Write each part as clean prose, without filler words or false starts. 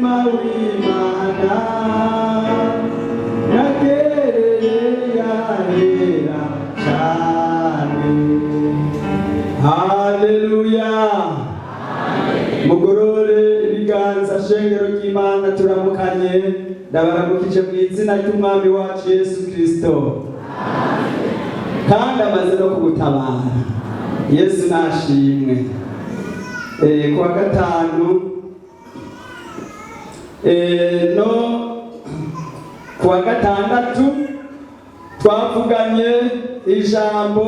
Umutima w'Imana nagereye yahera cyane. Haleluya! Mugorore ibiganza, shengero ry'Imana, turamukanye. Ndabaramukije mu izina ry'Umwami wacu Yesu Kristo, kandi amaze no kugutabara. Yesu nashimwe. Kuwa gatanu no kuwa gatandatu twavuganye ijambo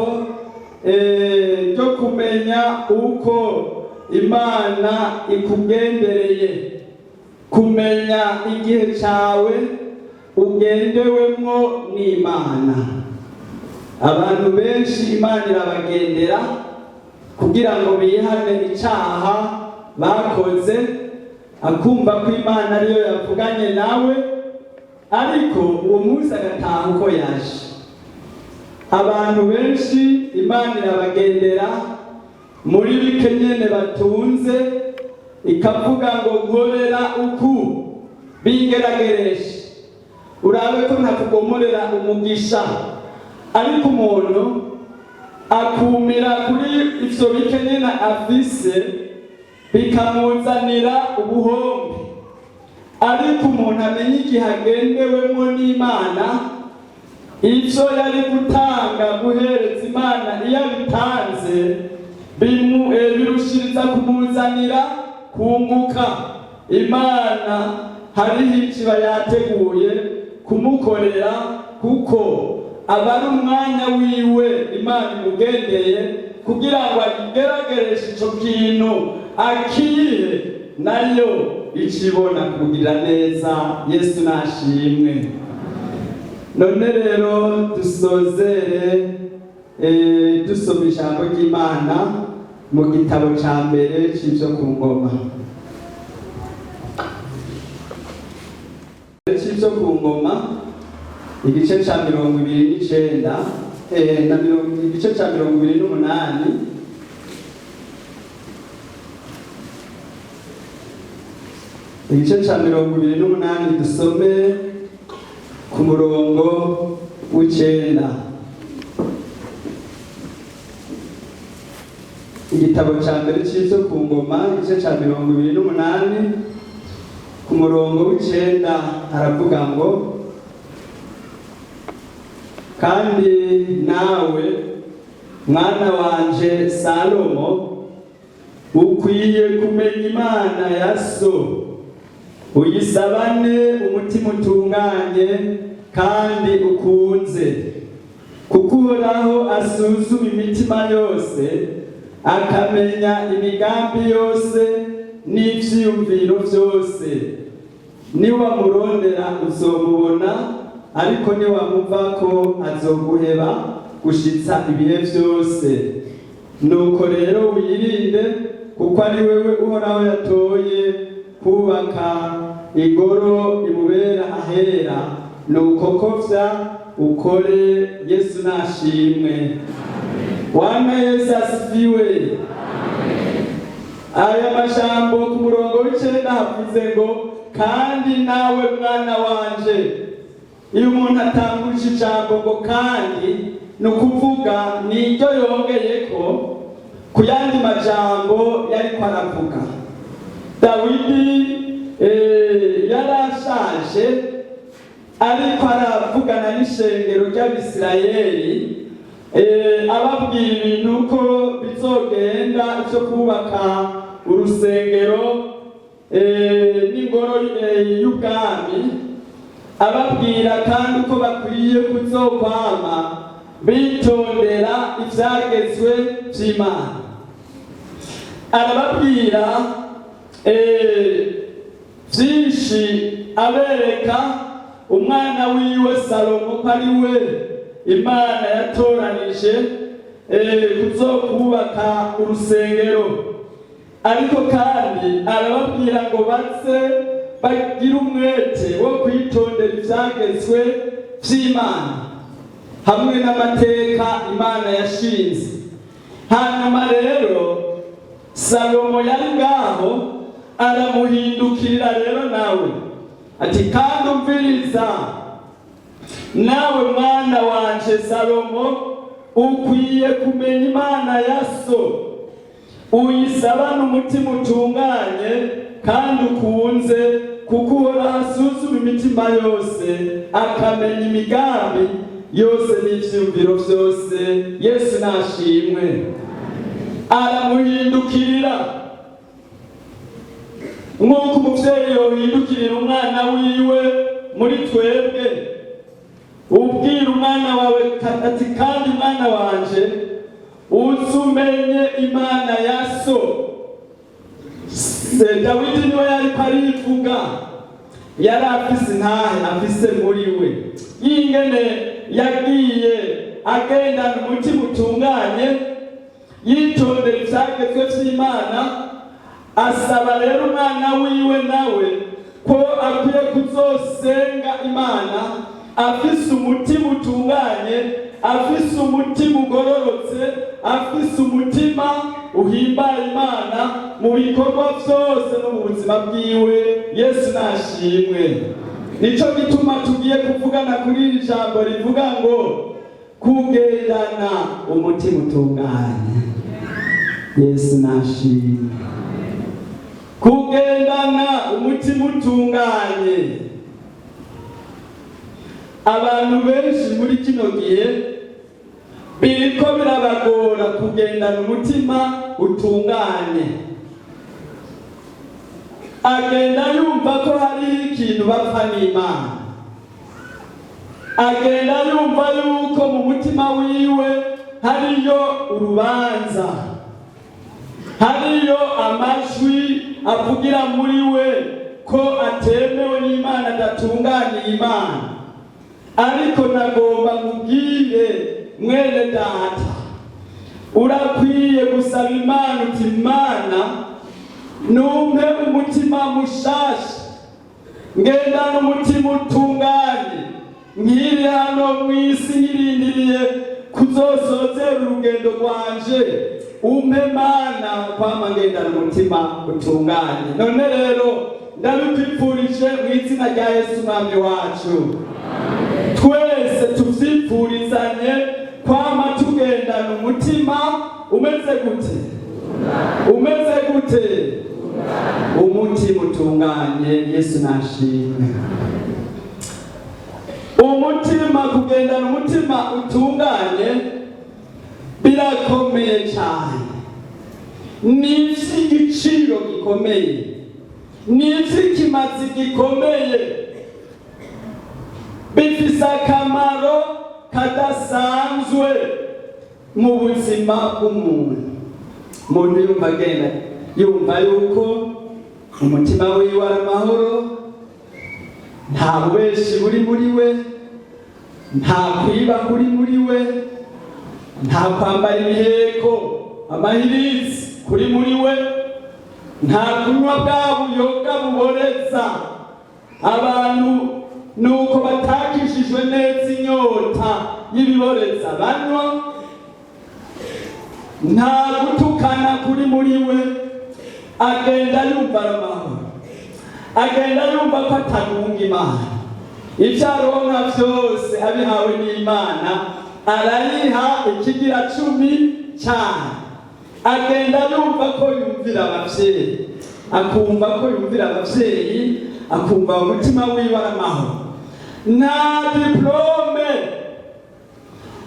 ryo kumenya uko Imana ikugendereye, kumenya igihe cyawe ugendewemwo n'Imana. Abantu benshi Imana irabagendera kugira ngo bihane icyaha bakoze, akumva ko Imana ariyo yavuganye nawe, ariko uwo munsi agataha uko yaje. Abantu benshi Imana irabagendera muri bike nyene batunze, ikavuga ngo: "Nkorera uku, bingeragereshe, urabe ko ntakugomorera umugisha." Ariko umuntu akumira kuri ivyo bike nyene afise, bikamuzanira ubuhombe. Ariko umuntu amenya igihe agendewemwo n'Imana, ivyo yari gutanga guhereza Imana, iyo abitanze birushiriza kumuzanira kunguka. Imana hariho ikiba yateguye kumukorera, kuko aba ari umwanya wiwe Imana imugendeye kugira ngo ageragereshe ico kintu, akihe, nayo icibona kumugirira neza. Yesu nashimwe. None rero dusozere dusoma ijambo ry'Imana mu gitabo ca mbere c'Ivyo ku Ngoma, c'Ivyo ku Ngoma, igice ca 29 na mirongo, igice ca 28. Igice ca 28, dusome ku murongo w'icenda. Igitabo ca mbere c'Ivyo ku Ngoma, igice ca 28, ku murongo w'icenda, haravuga ngo: "Kandi nawe, mwana wanje Salomo, ukwiye kumenya Imana ya so, uyisabane umutima utunganye kandi ukunze, kuko Uhoraho asuzuma imitima yose, akamenya imigambi yose n'ivyiyumviro vyose. Niwamurondera uzomubona, ariko niwamuvako azoguheba gushitsa ibihe vyose. Nuko rero wirinde, kuko ari wewe Uhoraho yatoye kubaka ingoro imubera ahera. Nuko kovya ukore." Yesu nashimwe. Bwana Yesu asifiwe. Aya majambo ku murongo w'icenda havuze ngo: "Kandi nawe, mwana wanje." Iyo umuntu atanguje ijambo ngo "kandi", ni ukuvuga niryo yongeyeko ku yandi majambo yariko aravuga. Dawidi yarashaje, ariko aravugana n'ishengero ry'Abisirayeli, ababwira ibintu ko bizogenda byo kubaka urusengero n'ingoro y'ubwami, ababwira kandi ko bakwiye kuzokwama bitondera ivyagezwe vy'Imana. Arababwira vyinshi, abereka umwana wiwe Salomo ko ari we Imana yatoranije kuzokubaka urusengero. Ariko kandi arababwira ngo baze bagire umwete wo kwitondera ivyagezwe vy'Imana hamwe n'amateka Imana yashinze. Hanyuma rero Salomo yari ngaho, Aramuhindukirira rero nawe ati: "Kandi umviriza nawe, mwana wanje Salomo, ukwiye kumenya Imana ya so, uyisabane umutima utunganye kandi ukunze, kuko Uhoraho asuzuma imitima yose, akamenya imigambi yose n'ivyiyumviro vyose." Yesu nashimwe. Aramuhindukirira nk'uko umuvyeyi yohindukirira umwana wiwe. Muri twebwe, ubwira umwana wawe ati: "Kandi mwana wanje, uze umenye Imana ya so." Se Dawidi niwe yariko arivuga, yari afise intahe afise muri we y'ingene yagiye agendana umutima utunganye, yitondera ivyagezwe vy'Imana. Asaba rero umwana wiwe nawe ko akwiye kuzosenga Imana afise umutima utunganye, afise umutima ugororotse, afise umutima uhimbaye Imana mu bikorwa vyose no mu buzima bwiwe. Yesu nashimwe. Nico gituma tugiye kuvugana kuri iri jambo rivuga ngo kugendana umutima utunganye. Yesu nashimwe. Kugendana umutima utunganye, abantu benshi muri kino gihe biriko birabagora kugendana umutima utunganye. Agenda yumva ko hariho ikintu bapfa n'Imana, agenda yumva yuko mu mutima wiwe hariyo urubanza, hariyo amajwi avugira muri we ko atemewe n'Imana, adatunganiye Imana. Ariko nagomba mubwire, mwene data, urakwiye gusaba Imana uti: "Imana, numpe umutima mushasha, ngendana umutima utunganye nkiri hano mu isi, nkirindiriye kuzosozera urugendo rwanje. Umpe, Mana, kwama ngendana umutima utunganye." None rero ndabikwifurije mu izina rya Yesu Umwami wacu. Twese tuvyifurizanye kwama tugendana umutima umeze gute? Umeze gute? Umutima utunganye. Yesu nashimwe. Umutima, kugendana umutima utunganye birakomeye cyane, ni iby'igiciro gikomeye, ni iby'ikimazi gikomeye, bifise akamaro kadasanzwe mu buzima bw'umuntu. Umuntu yumva agenda yumva yuko umutima wiwe ari amahoro, nta bubeshi buri muri we, nta kwiba kuri muri we, nta kwambara ibiheko, amahirizi kuri muri we, nta kunywa bwa buyoga buboreza abantu nuko batakishijwe neza inyota y'ibiboreza banywa, nta gutukana kuri muri we. Agenda yumva ari amahoro, agenda yumva ko atagunga Imana, ibyo aronka byose abihawe n'Imana, arayiha ikigira cumi cyane. Agenda yumva ko yumvira abavyeyi, akumva ko yumvira abavyeyi, akumva umutima wiwe ari amahoro. Nta diplôme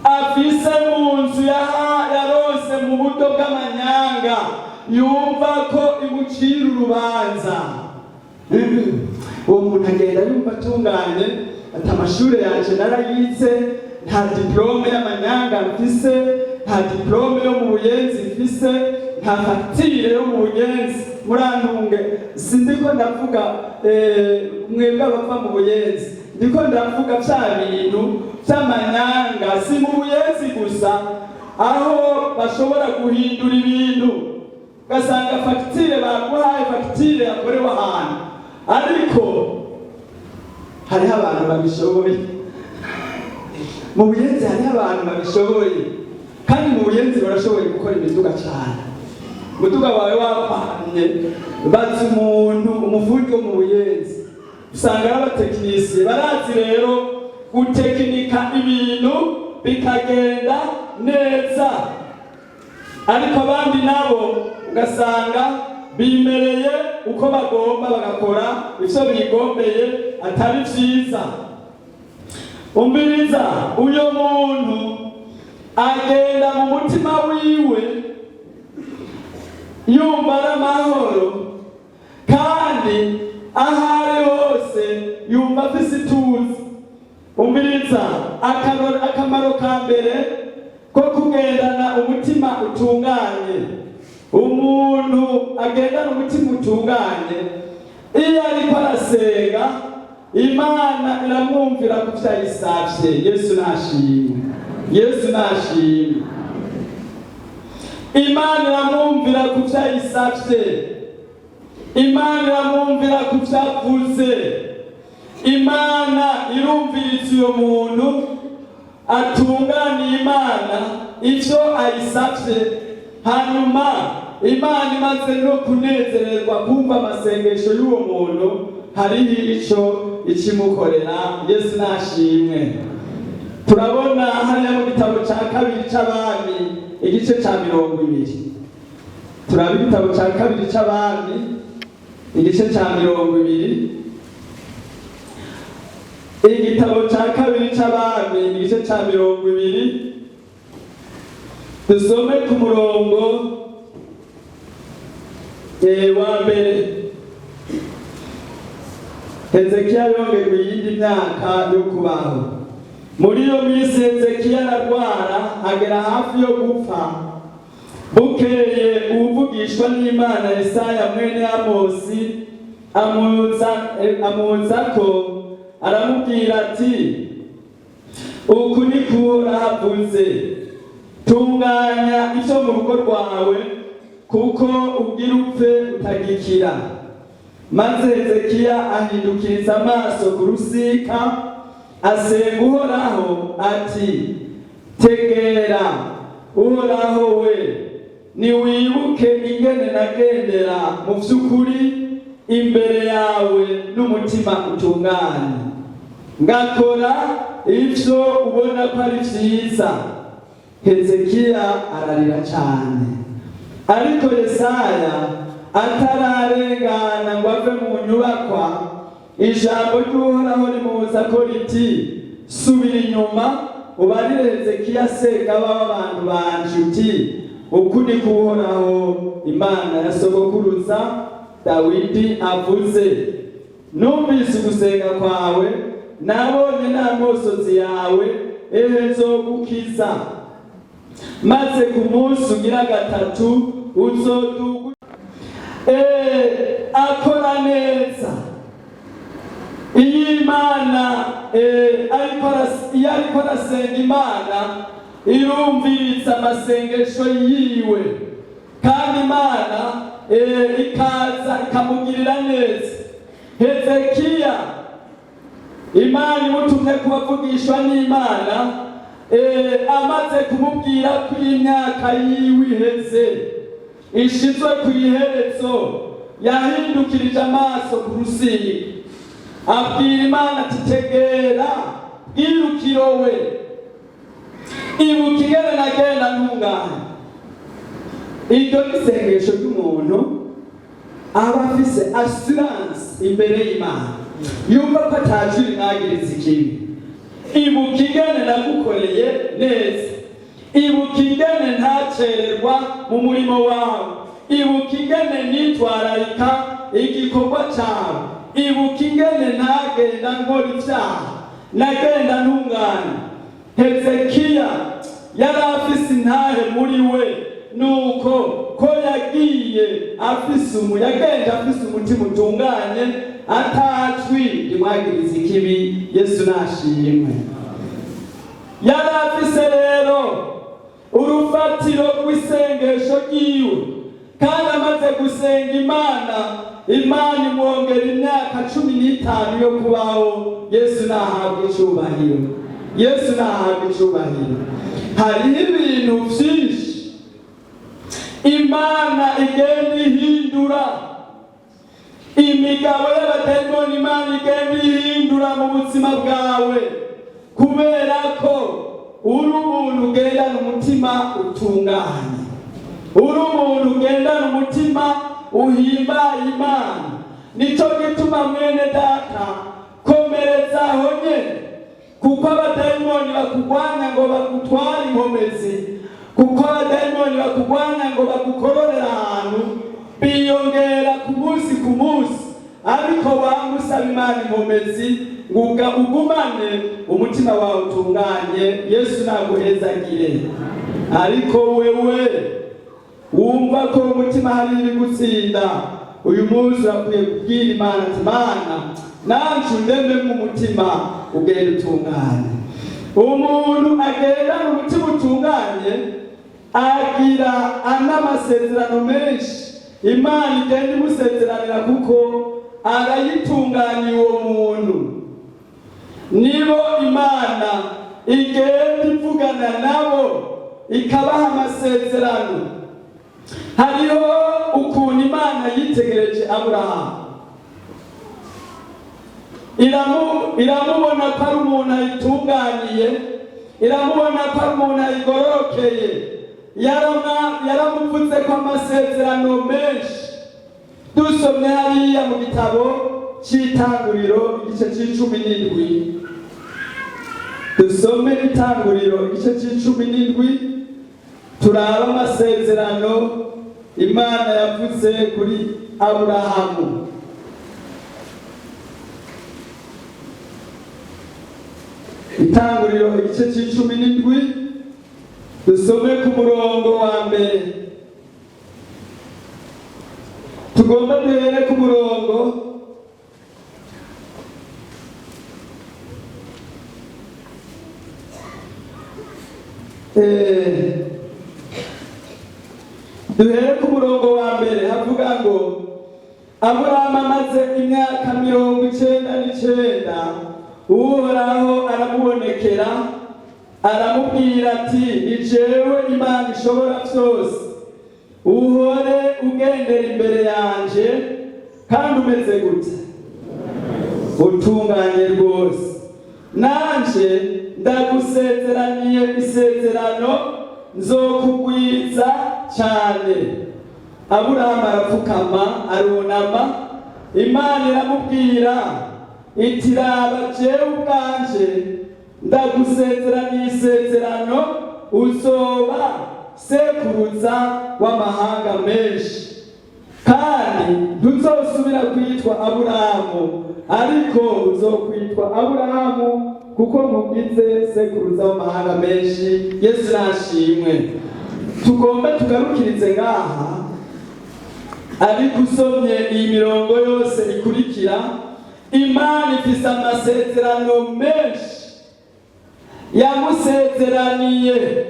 afise mu nzu yaronse mu buryo bw'amanyanga yumva ko imucira urubanza. Uwo muntu agenda yumva atunganye, ati: "Amashuri yanje narayize, nta diplôme y'amanyanga mfise, nta diplôme yo mu Buyenzi mfise, nta fagitire yo mu Buyenzi." Murantunge, sindiko ndavuga mwebwe abava mu Buyenzi, ndiko ndavuga vya bintu vy'amanyanga. Si mu Buyenzi gusa aho bashobora guhindura ibintu, ugasanga fagitire baguhaye fagitire yakorewe ahantu, ariko hariho abantu babishoboye mu Buyenzi, hariho abantu babishoboye, kandi mu Buyenzi barashoboye gukora imiduga cyane. Umuduga wawe wapamye, baza umuntu, umufundi wo mu Buyenzi, usanga ari abatekinisiye, barazi rero gutekinika ibintu bikagenda neza. Ariko abandi nabo ugasanga bimereye uko bagomba, bagakora ivyo bigombeye atari vyiza. Umviriza, uyo muntu agenda mu mutima wiwe yumva ari amahoro, kandi aho ari hose yumva afise ituze. Umviriza, akamaro ka mbere ko kugendana umutima utunganye: umuntu agendana umutima utunganye, iyo ariko arasenga, Imana iramwumvira ku vyo ayisavye. Yesu nashimwe, Yesu nashimwe. Imana iramwumvira ku vyo ayisavye, Imana iramwumvira ku vyo avuze. Imana irumviriza uyo muntu atunganiye Imana ivyo ayisavye. Hanyuma Imana imaze no kunezererwa kumva amasengesho y'uwo muntu, hariho ico ikimukorera. Yesu nashimwe. Turabona hariya mu gitabo ca kabiri c'Abami, igice ca 20. Turaba igitabo ca kabiri c'Abami, igice ca 20. Igitabo ca kabiri c'Abami, igice ca 20, dusome ku murongo wa mbere. Hezekiya yongerwa iyindi myaka yo kubaho. Muri iyo minsi Hezekiya ararwara, agera hafi yo gupfa. Bukeye uwuvugishwa n'Imana Yesaya mwene Amosi amuzako, aramubwira ati: "Uku ni Uhoraho avuze: Tunganya ivyo mu rugo rwawe, kuko ugira upfe utagikira." Maze Hezekiya ahindukiriza amaso ku rusika, asenga Uhoraho ati: "Tegera, Uhoraho we, niwibuke ingene nagendera mu vy'ukuri imbere yawe n'umutima utunganye, ngakora ivyo ubona ko ari vyiza." Hezekiya ararira cane. Ariko Yesaya atararengana ngo ave mu nyubakwa, ijambo ry'Uhoraho rimuza ko riti: "Subira inyuma, ubarire Hezekiya segaba w'abantu banje uti: Uku ni ko Uhoraho Imana ya sogokuruza Dawidi avuze: Numvise ugusenga kwawe, nabonye n'amosozi yawe, ehe nzogukiza. Maze ku munsi ugira gatatu uzoduga." Akora neza. Iyo Imana iyo ariko arasenga, Imana irumviriza amasengesho yiwe, kandi Imana ikaza ikamugirira neza. Hezekiya, Imana imutumye kubavugishwa n'Imana, amaze kumubwira ko imyaka yiwe iheze, ishizwe ku iherezo, yahindukirije amaso ku rusika, abwira Imana ati: "Tegera, bwirukiro we, ibuka ingene nagenda ntunganye." Iryo ni isengesho ry'umuntu aba afise assurance imbere y'Imana, yumva ko atajwi rimwagiriza ikibi. "Ibuka ingene nagukoreye neza, ibuka ingene ntacererwa mu murimo wawe, ibuka ingene nitwararika igikorwa cyawe, ibuka ingene ntagenda nkora ibyaha, nagenda ntunganye." Hezekiya yari afise intahe muri we, nuko ko yagiye afise yagenda afise umutima utunganye, atajwi rimwagiriza ikibi. Yesu nashimwe. Yari afise rero urufatiro rw'isengesho ryiwe, kandi amaze gusenga Imana, Imana imwongera imyaka 15 yo kubaho. Yesu nahabwa icubahiro, Yesu nahabwa icubahiro. Hariho ibintu vyinshi Imana igenda ihindura imigabo y'abadayimoni. Imana igenda ihindura mu buzima bwawe kubera ko uri umuntu ugendana umutima utunganye, uri umuntu ugendana umutima uhimbaye Imana. Nicyo gituma, mwene data, komereza aho nyene, kuko abadayimoni bakugwanya ngo bagutware inkomezi, kuko abadayimoni bakugwanya ngo bagukororere ahantu, biyongera ku munsi ku munsi. Ariko wanga usaba Imana inkomezi ngo ugumane umutima wawe utunganye. Yesu naguhezagire. Ariko wewe wumva ko umutima hari ibigutsinda, uyu munsi urakwiye kubwira Imana ati: "Mana, nanje undememo umutima ugenda utunganye." Umuntu agendana umutima utunganye agira n'amasezerano menshi Imana igenda imusezeranira, kuko arayitunganya. Uwo muntu nibo Imana igenda ivugana nabo, ikabaha amasezerano. Hariho ukuntu Imana yitegereje Aburahamu, iramubona ko ari umuntu ayitunganiye, iramubona ko ari umuntu ayigororokeye. Yaramuvuze ko amasezerano menshi. Dusomye hariya mu gitabo cy'Itanguriro igice c'icumi n'indwi, dusome Itanguriro igice c'icumi n'indwi, turabe amasezerano Imana yavuze kuri Aburahamu. Itanguriro igice c'icumi n'indwi, dusome ku murongo wa mbere. Tugomba duhere ku murongo duhere ku murongo wa mbere. Havuga ngo: "Aburahamu amaze imyaka 99, Uhoraho aramubonekera, aramubwira ati: 'Ni jewe Imana ishobora byose, uhore ugendera imbere yanje kandi umeze gute? Utunganye rwose. Nanje ndagusezeraniye isezerano, nzokugwiza cyane.' Aburahamu arapfukama, arunama. Imana iramubwira iti: 'Raba, jewe ubwanje ndagusezeraniye isezerano, uzoba sekuruza w'amahanga menshi, kandi ntuzosubira kwitwa Aburahamu, ariko uzokwitwa Aburahamu, kuko nkugize sekuruza w'amahanga menshi.'" Yesu nashimwe. Tugomba tugarukirize ngaha, ariko usomye iyi mirongo yose ikurikira, Imana ifise amasezerano menshi yamusezeraniye,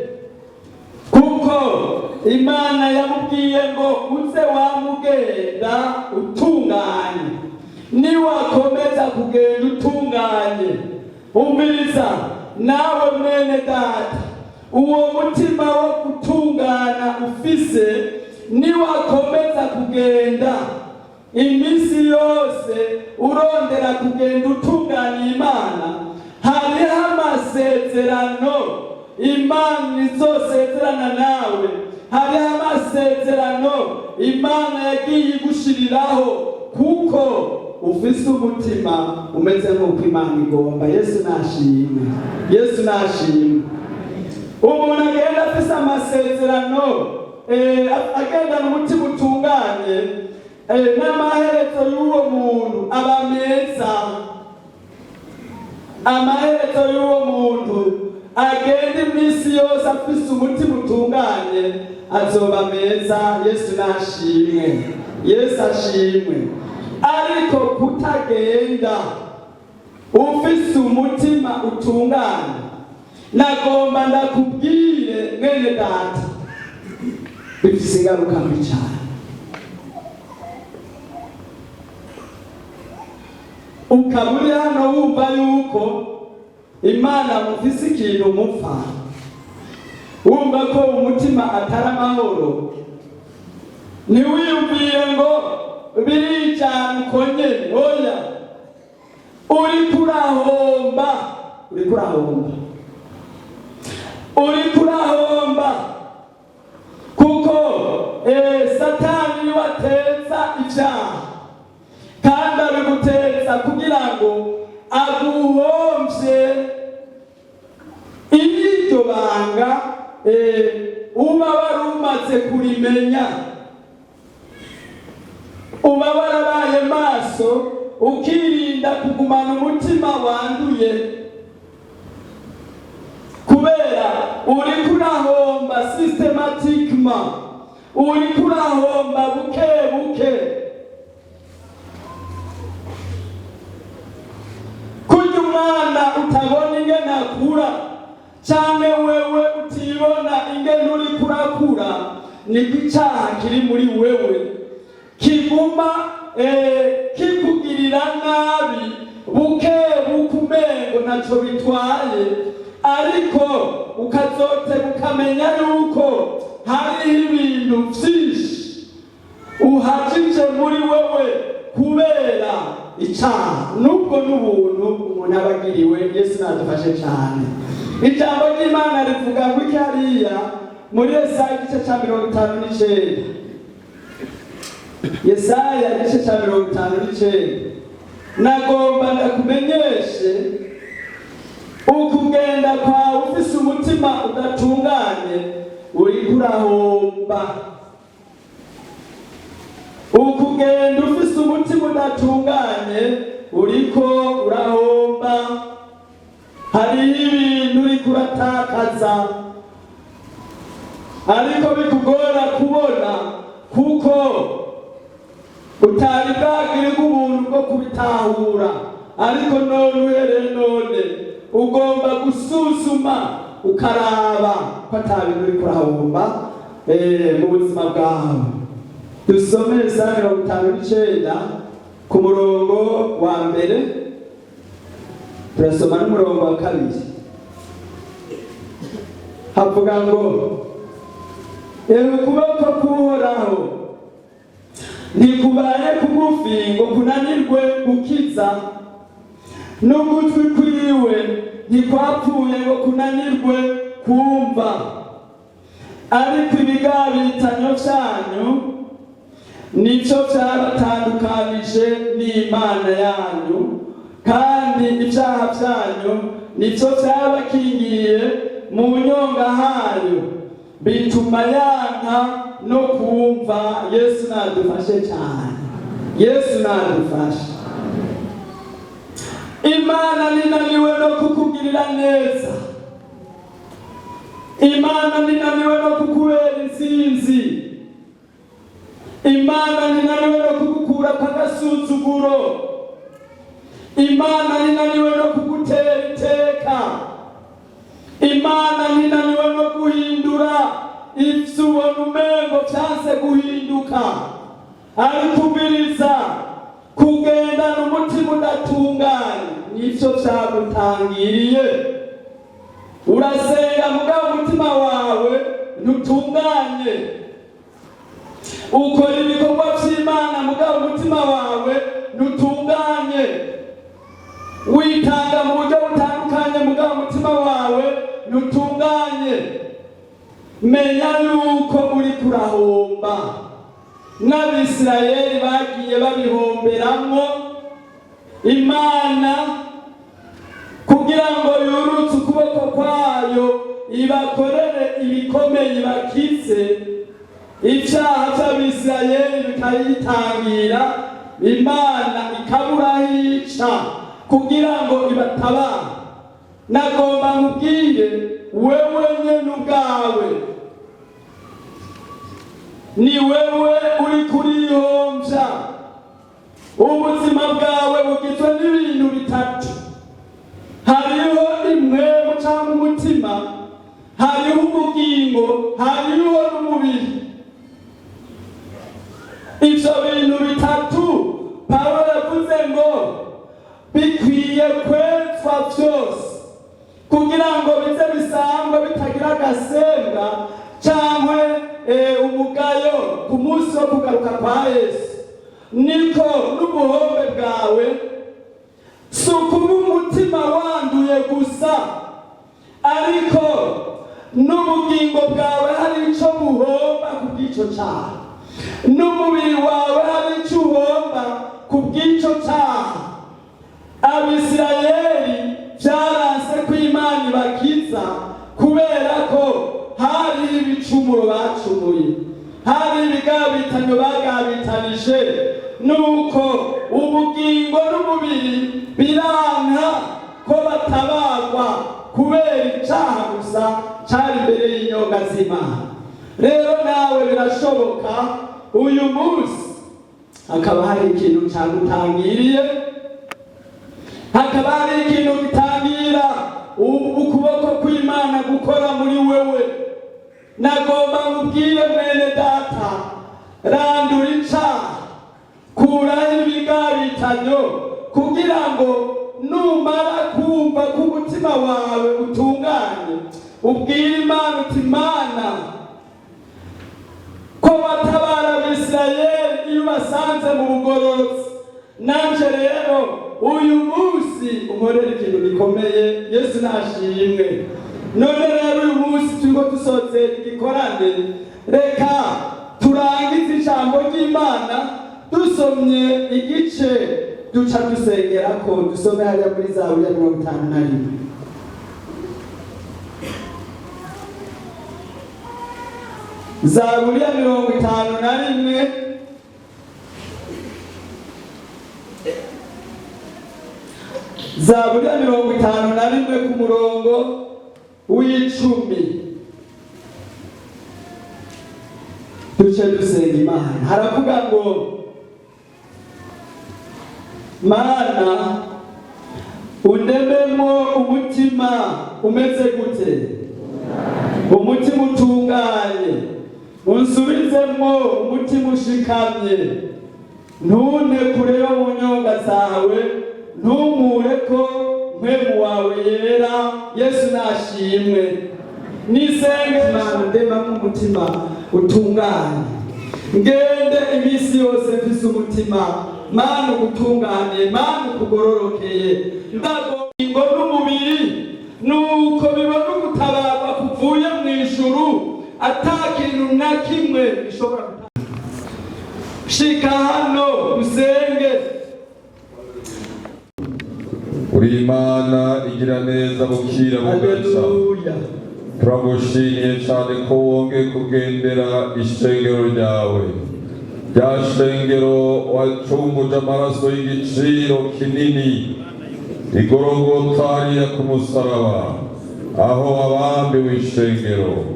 kuko Imana yamubwiye ngo: "Uze wamugenda utunganye. Niwakomeza kugenda utunganye." Umviriza nawe, mwene data, uwo mutima wo gutungana ufise, niwakomeza kugenda iminsi yose urondera kugenda utunganiye Imana, hariho amasezerano Imana izosezerana nawe, hariho amasezerano Imana yagiye igushiriraho, kuko ufise umutima umeze nk'uko Imana igomba. Yesu nashimwe, Yesu nashimwe. Umuntu agenda afise amasezerano, agendana umutima utunganye, n'amaherezo y'uwo muntu aba meza. Amaherezo y'uwo muntu agenda iminsi yose afise umutima utunganye azoba meza. Yesu nashimwe, Yesu ashimwe. Ariko kutagenda ufise umutima utunganye, nagomba ndakubwire, mwene data, bifise ingaruka mbi cyane. Ukaba uri hano wumva yuko Imana mufise ikintu mupfa, wumva ko umutima atari amahoro. Ntiwiyumvire ngo birijana uko nyene. Oya, uriko urahomba, uriko urahomba, uriko urahomba, kuko Satani niwe ateza ivyaha, kandi abiguteza kugira ngo aguhomvye. Iryo banga uba wari umaze kurimenya, uba warabaye maso, ukirinda kugumana umutima wanduye, kubera uriko urahomba systématiquement, uriko urahomba buke buke. Kurya umwana utabona ingene akura, canke wewe utibona ingene uriko urakura, niko icaha kiri muri wewe kiguma kikugirira nabi buke buke, umengo ntaco bitwaye, ariko ukazoteba ukamenya yuko hariho ibintu vyinshi uhajije muri wewe kubera icaha. Nubwo n'ubuntu umuntu aba agiriwe, Yesu nadufashe cane. Ijambo ry'Imana rivuga ngo iki hariya muri Yesaya igice ca 59? Yesaya igice ca 59. Nagomba ndakumenyeshe, ukugenda kwawe ufise umutima udatunganye, uriko urahomba. Ukugenda ufise umutima udatunganye, uriko urahomba. Hariho ibintu uriko uratakaza, ariko bikugora kubona kuko utari bwagirirwa ubuntu bwo kubitahura. Ariko none, uhereye none, ugomba gusuzuma ukaraba ko ata bintu uriko urahomba mu buzima bwawe. Dusome Yesaya 59 ku murongo wa mbere, turasoma n'umurongo wa kabiri. Havuga ngo: "Ewe, ukuboko k'Uhoraho ntikubaye kugufi ngo kunanirwe gukiza, n'ugutwi kwiwe ntikwapfuye ngo kunanirwe kumva. Ariko ibigabitanyo vyanyu nivyo vyabatandukanije n'Imana yanyu, kandi ibyaha vyanyu nivyo vyabakingiriye mu nyonga hayo, bituma yanka no kumva." Yesu nadufashe cyane, Yesu nadufashe. Imana ninaniwe no kukugirira neza, Imana ninaniwe no kukubera intsinzi, Imana ninaniwe no kugukura kw'agasuzuguro, Imana ninaniwe no kugutera iteka, Imana ninaniwe no guhindura ivyo ubona umengo vyanse guhinduka. Ariko umviriza, kugendana umutima udatunganye nivyo vyagutangiriye. Urasenga, mugabo umutima wawe ntutunganye. Ukora ibikorwa vy'Imana, mugabo umutima wawe ntutunganye. Witanga mu buryo butandukanye, mugabo umutima wawe ntutunganye. Menya yuko uri kurahomba. N'Abisirayeli bagiye babihomberamwo. Imana kugira ngo yurutse ukuboko kwayo ibakorere ibikomeye, bakize icyaha cy'Abisirayeli, bikayitangira, Imana ikabura hica kugira ngo ibatabare. Nagomba nkubwire, wewe nyene ubwawe, ni wewe uri kurihombya. Ubuzima bwawe bugizwe n'ibintu bitatu: hariho impwemu cyangwa umutima, hariho ubugingo, hariho n'umubiri. Ibyo bintu bitatu, Pawulo yavuze ngo bikwiye kwezwa byose kugira ngo bize bisangwe bitagira agasembwa cyangwa umugayo ku munsi wo kugaruka kwa Yesu, niko n'ubuhombe bwawe si ukuba umutima wanduye gusa, ariko n'ubugingo bwawe hari icyo buhomba ku bw'icyo cyaha, n'umubiri wawe hari icyo uhomba ku bw'icyo cyaha. Abisirayeli byaranse ko Imana ibakiza kubera ko hari ibicumuro bacumuye, hari ibigabitanyo bagabitanije, nuko ubugingo n'umubiri biranka ko batabagwa kubera icyaha gusa cyari imbere y'inyonga z'Imana. Rero nawe birashoboka uyu munsi hakaba hari ikintu cyagutangiriye, hakaba hari ikintu gitangira ukuboko kw'Imana gukora muri wewe. Nagomba nkubwire, mwene data, randura icaha, kuraho ibigabitanyo, kugira ngo numara kumva ko umutima wawe utunganye, ubwire Imana uti: "Imana, ko watabara Abisirayeli iyo ubasanze mu bugororotsi, nanje rero uyu munsi unkorera ikintu gikomeye." Yesu nashimwe. None rero uyu munsi turiko dusoze igikorane, reka turangize ijambo ry'Imana dusomye igice duca dusengerako. Dusome hariya muri Zaburi ya 51. Zaburi ya 51, Zaburi ya 51 ku murongo w'icumi, duce dusenga Imana. Haravuga ngo: "Mana, undememo umutima umeze gute? Umutima utunganye, unsubizemo umutima ushikamye. Ntunte kure yo mu nyonga zawe, ntunkure ko Mpwemu wawe yera." Yesu nashimwe. Nisengesho: ndemamo umutima utunganye, ngende iminsi yose mfise umutima, Mana, ugutunganiye, Mana, ukugororokeye. Ndago n'umubiri nuko bibona ugutabarwa kuvuye mu ijuru, ata kintu na kimwe gishobora. Shika hano usenge. Uri Imana igira neza bukira bugaca. Haleluya. Turagushimiye cyane ko wongeye kugendera ishengero ryawe, rya shengero wacunguje amaraso y'igiciro kinini igorogota hariya ku musaraba aho wabambiwe ishengero.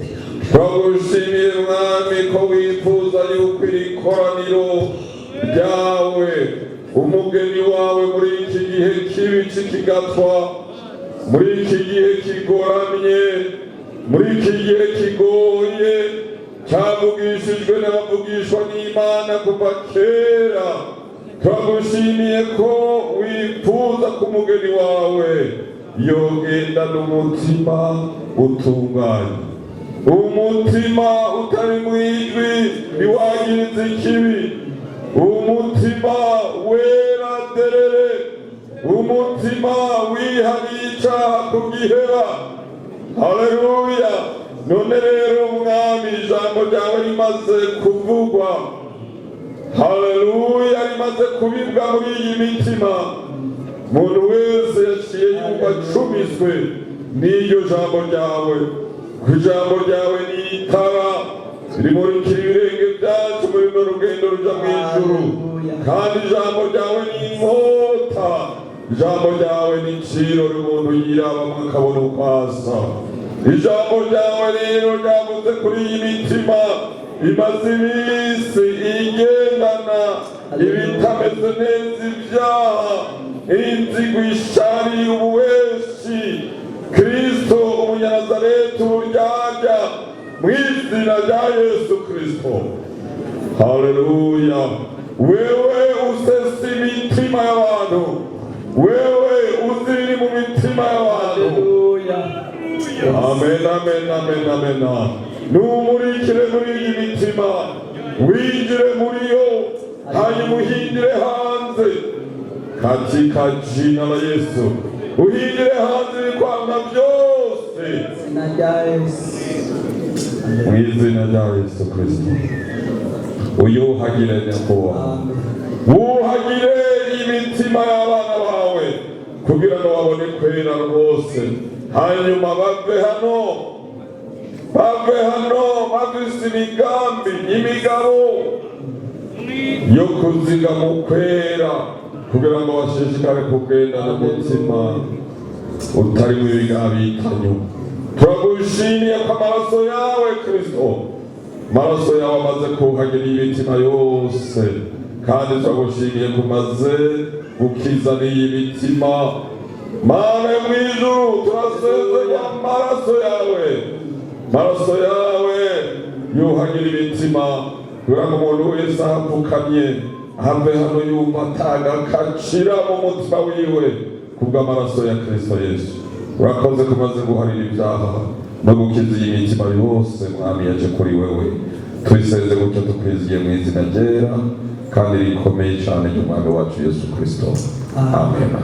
Turagushimiye, Mwami, ko wifuza yuko iri koraniro ryawe, umugeni wawe, muri iki gihe kibi c'ikigatwa, muri iki gihe kigoramye, muri iki gihe kigoye, cyavugishijwe n'abavugishwa n'Imana kuva kera, turagushimiye ko wifuza ko umugeni wawe yogenda n'umutima utunganye, umutima utari mu ijwi ntiwagiriza ikibi, umutima wera derere, umutima wihariye icyaha kugiheba. Haleluya. None rero, Mwami, ijambo ryawe rimaze kuvugwa, haleluya, rimaze kubibwa muri iyi mitima, umuntu wese yaciye yumva acumiswe n'iryo jambo ryawe, ko ijambo ryawe ni itara rimurikira ibirenge byacu muri runo rugendo ruja mu ijuru, kandi ijambo ryawe ni inkota, ijambo ryawe ni iciro umuntu yirabamwo akabona uko asa. Ijambo ryawe rero ryavuze kuri iyi mitima imaze iminsi igendana ibitameze neza, ibyaha, inzigo, ishari, ububeshi, Kristo Umunyanazareti, uburyarya, mu izina rya Yesu Kristo, haleluya, wewe usesa imitima y'abantu, wewe uzi ibiri mu mitima y'abantu. Haleluya. Amen, amen, amen, amen. Numurikire muri iyi mitima, winjire muri yo, hanyuma uhindire hanze, katika jina la Yesu, uhindire hanze ibikwanga byose. Izina rya Yesu. Mu izina rya Yesu Kristo, uyuhagire, nyakubahwa. Amen. Wuhagire imitima y'abana bawe kugira ngo babone kwera rwose, hanyuma bave hano bafise imigambi, imigabo yo kuziga mu kwera, kugira ngo bashishikare kugendana umutima utarimo ibigabitanyo. Turagushimiye ko amaraso yawe, Kristo, amaraso yawe amaze kuhagira imitima yose, kandi turagushimiye ko umaze gukiza n'iyi mitima. Mana yo mu ijuru, turasezeye amaraso yawe, amaraso yawe yuhagira imitima, kugira ngo umuntu wese ahapfukamye ave hano yumva atagakacira mu mutima wiwe kubw'amaraso ya Kristo Yesu. Urakoze kumaze guharira ibyaha no gukiza iyi mitima yose, Mwami, yaje kuri wewe. Twiseze gutyo tukwizigiye mu izina ryera kandi rikomeye cyane ry'Umwami wacu Yesu Kristo, amen.